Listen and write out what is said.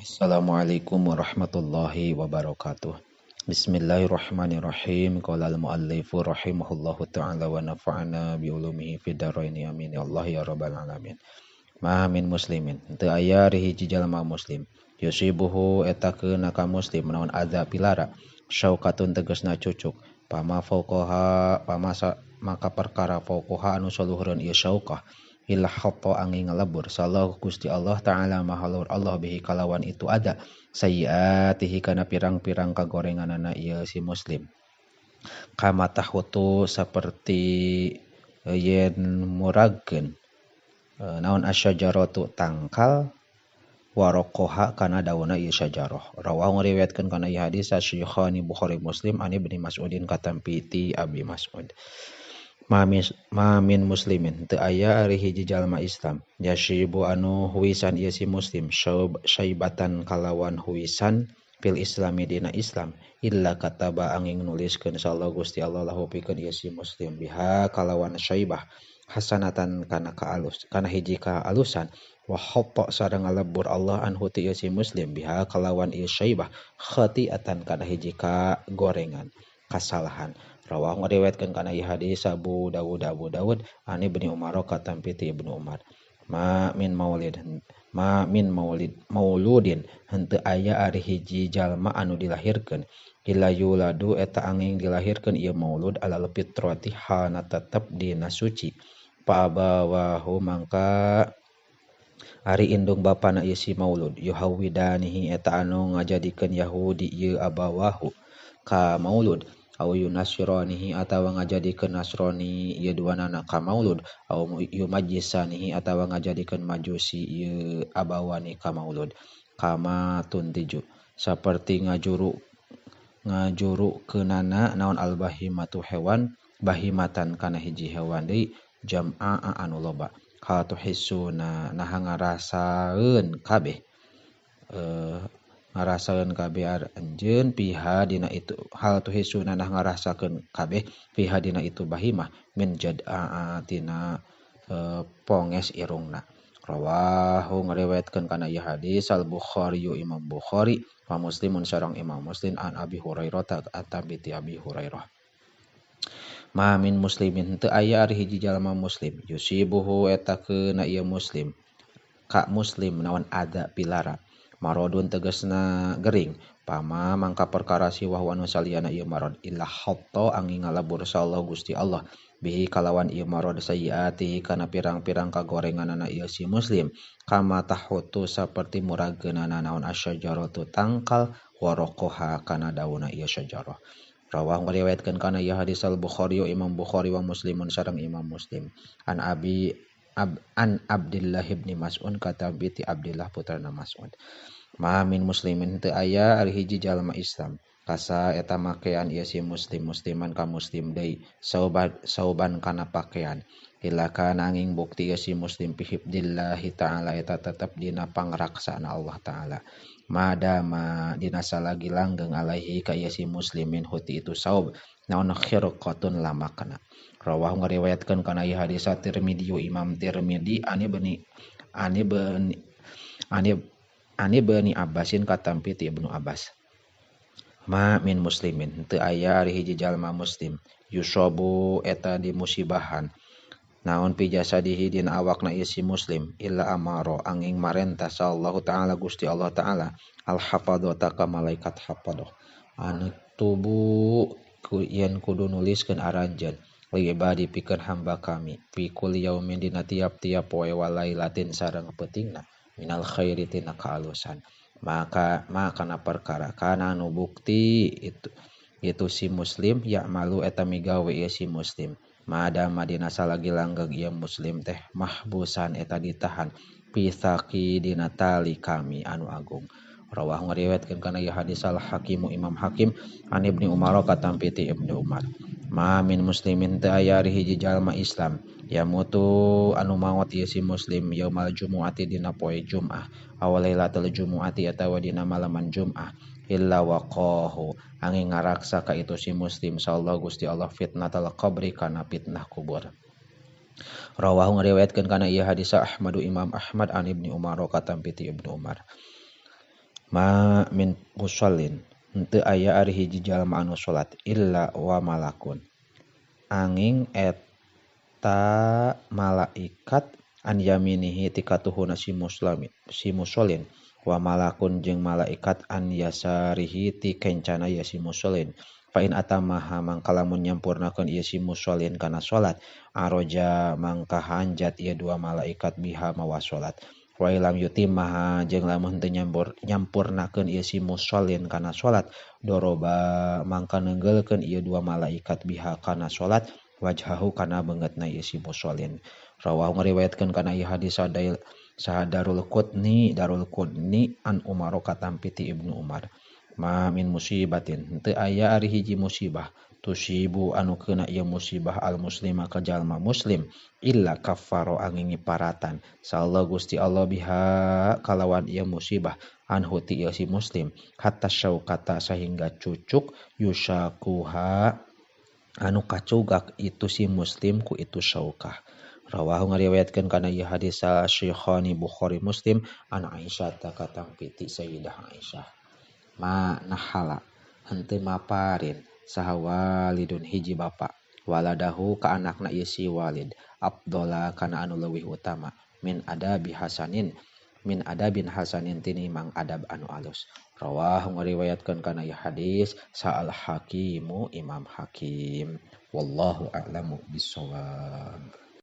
Assalamualaikum warahmatullahi wabarakatuh. Bismillahirrahmanirrahim. Qala al-muallifu rahimahullahu ta'ala wa nafa'ana bi ulumihi fid dharain, amin ya Allah ya rabbal alamin. Ma min muslimin, teu aya ari hiji jalma muslim, yusibuhu eta keuna ka muslim naon adza pilara, syaukatun tegasna cucuk, pama fauqaha pama maka perkara fauqaha anu saluhureun ieu syaukah, illa hatta angin ngalebur sallahu Gusti Allah ta'ala maha luhur Allah bihi kalawan itu ada sayyiatihi kana pirang-pirang kagorenganana ieu si muslim, kama tahutu saperti yen muragkeun naon asyajaratu tangkal waroqoha kana dauna ieu syajarah. Rawahu ngariwayatkeun kana ieu hadis Syekhani Bukhari Muslim an Ibni Mas'udin katampi ti Abi Mas'ud. Ma min muslimin, teu aya ari hiji jalma Islam, yasyibu anu huwisan ieu si muslim syaibatan kalawan huwisan fil islami dina Islam, illa kataba angin nuliskeun sallallahu Gusti Allah lahu pikeun ieu si muslim biha kalawan syaibah hasanatan kana kaalus kana hiji kaalusan, wa hatta sareng ngalebur Allah anhu ti ieu si muslim biha kalawan ieu syaibah khati'atan kana hiji kagorengan kasalahan. Rawahu ngariwayatkeun kana ieu hadis Abu Dawud Abu Dawud an Ibnu Umar katampi ti Ibnu Umar. Ma min maulid ma min maulid mauludin, henteu aya ari hiji jalma anu dilahirkeun, illa yuladu eta angin dilahirkeun ieu maulud alal fitrati hana tetep dina suci, pa abawahu mangka ari indung bapana ieu si maulud yuhawidanihi eta anu ngajadikeun Yahudi ieu abawahu ka maulud, au yunasironihi atawa ngajadikeun Nasrani ieu duanana ka maulud, au yumajjisanihi atawa ngajadikeun Majusi ieu abawani ka maulud, kama tuntiju saperti ngajuru keunana naon albahimatu hewan bahimatan kana hiji hewan deui jam'a anu loba, hal tuhissuna naha ngarasaeun kabeh ngarasakeun kabeh anjeun piha dina itu hal tuhisuna nah ngarasakeun kabeh piha dina itu bahimah min jad'a tina ponges irungna. Rawahu ngariwayatkeun kana ieu hadis Al Bukhari Imam Bukhari wa Muslimun sareng Imam Muslim an Abi Hurairah atabi ti Abi Hurairah. Ma min muslimin, teu aya ari hiji jalma muslim yusibuhu eta keuna ieu muslim ka muslim naon ada pilara marodun tegasna gering, pama mangka perkara siwah anu saliyana ieu marod illa hatta angin ngalebur sallahu Gusti Allah bihi kalawan ieu marod sayyiati kana pirang-pirang kagorenganana ieu si muslim, kama tahutu saperti murageunana naon asyajaratu tangkal waroqoha kana dauna ieu syajarah. Rawahu ngariwayatkeun kana ieu hadis Al Bukhari Imam Bukhari wa Muslimun sareng Imam Muslim an Abi an Abdillah ibni Mas'ud katabi ti Abdillah putrana Mas'ud. Ma min muslimin, teu aya ari hiji jalma Islam kasa eta makean ieu si muslim musliman ka muslim deui sauban kana pakean, illa kana angin bukti ieu si muslim bihibdillahi ta'ala eta tetep dina pangraksana Allah ta'ala, madama dina salagi langgeng alaihi ka ieu si muslimin huti itu saub naon khirqatun lamakna. Rawahu ngariwayatkeun kana ieu hadis Tirmidzi Imam Tirmidzi ani bani Abbasin katampi ti Ibnu Abbas. Ma min muslimin, teu aya ari hiji jalma muslim yusobu eta dimusibahan naon pi jasadihi dina awakna ieu si muslim illa amaro angin marentah sallallahu ta'ala Gusti Allah ta'ala al hafadzata ka malaikat hafadah anu tubu yen kudu nuliskeun aranjeun li ibadi pikeun hamba kami fi kulli yaumin dina tiap-tiap poe walailatin sareng peutingna minal khairi tina kaalusan, maka kana perkara kana anu bukti itu si muslim ya'malu eta migawe ieu si muslim madama dina salagi langgeng ieu muslim teh mahbusan eta ditahan pisaki dina tali kami anu agung. Rawahu ngariwayatkeun kana ieu hadis Al Hakimu Imam Hakim an Ibni Umar katampi ti Ibnu Umar. Ma min muslimin, teu aya ari hiji jalma Islam yamutu anu maot ieu si muslim yaumal jumu'ati dina poe Jum'ah aw lailatul jumu'ati atawa dina malaman Jum'ah illa waqahu angin ngaraksa ka itu si muslim sallallahu Gusti Allah fitnatal qabri kana fitnah kubur. Rawahu ngariwayatkeun kana ieu hadis Ahmadu Imam Ahmad an Ibni Umar katampi ti Ibnu Umar. Ma min musallin henteu aya ari hiji jalma anu salat illa wa malakun anging eta malaikat an yaminihi ti katuhuna si muslimi si musallin wa malakun jeung malaikat an yasarihi ti kencana ya si musallin fa in atamaha mangka lamun nyampurnakeun ieu si musallin kana salat aroja mangka hanjat ieu dua malaikat biha mawa salat wa ilam yutimmaha jeung lamun teu nyampurnakeun ieu si musallin kana salat doroba mangka neunggeulkeun ieu dua malaikat biha kana salat wajhahu kana beungeutna ieu si musallin. Rawahu ngariwayatkeun kana ieu hadis sadail saha Darul Qutni an Umar katampi ti Ibnu Umar. Ma min musibatin henteu aya ari hiji musibah tusibu anu keuna ieu musibah al muslima ka jalma muslim illa kaffaro angin ngiparatan sallallahu Gusti Allah biha kalawan ieu musibah anhu ti ieu si muslim hatta syaukata sahingga cucuk yushakuha anu kacugak itu si muslim ku itu syaukah. Rawahu ngariwayatkeun kana ieu hadis Syekhani Bukhari Muslim an Aisyah ta katampi ti Sayyidah Aisyah. Ma nahala henteu maparin saha walidun hiji bapa waladahu ka anakna ieu si walid abdola kana anu leuwih utama min adabi hasanin min adabin hasanin tinimang adab anu alus. Rawahu ngariwayatkeun kana ieu hadis sa al hakimu Imam Hakim. Wallahu a'lamu bissawab.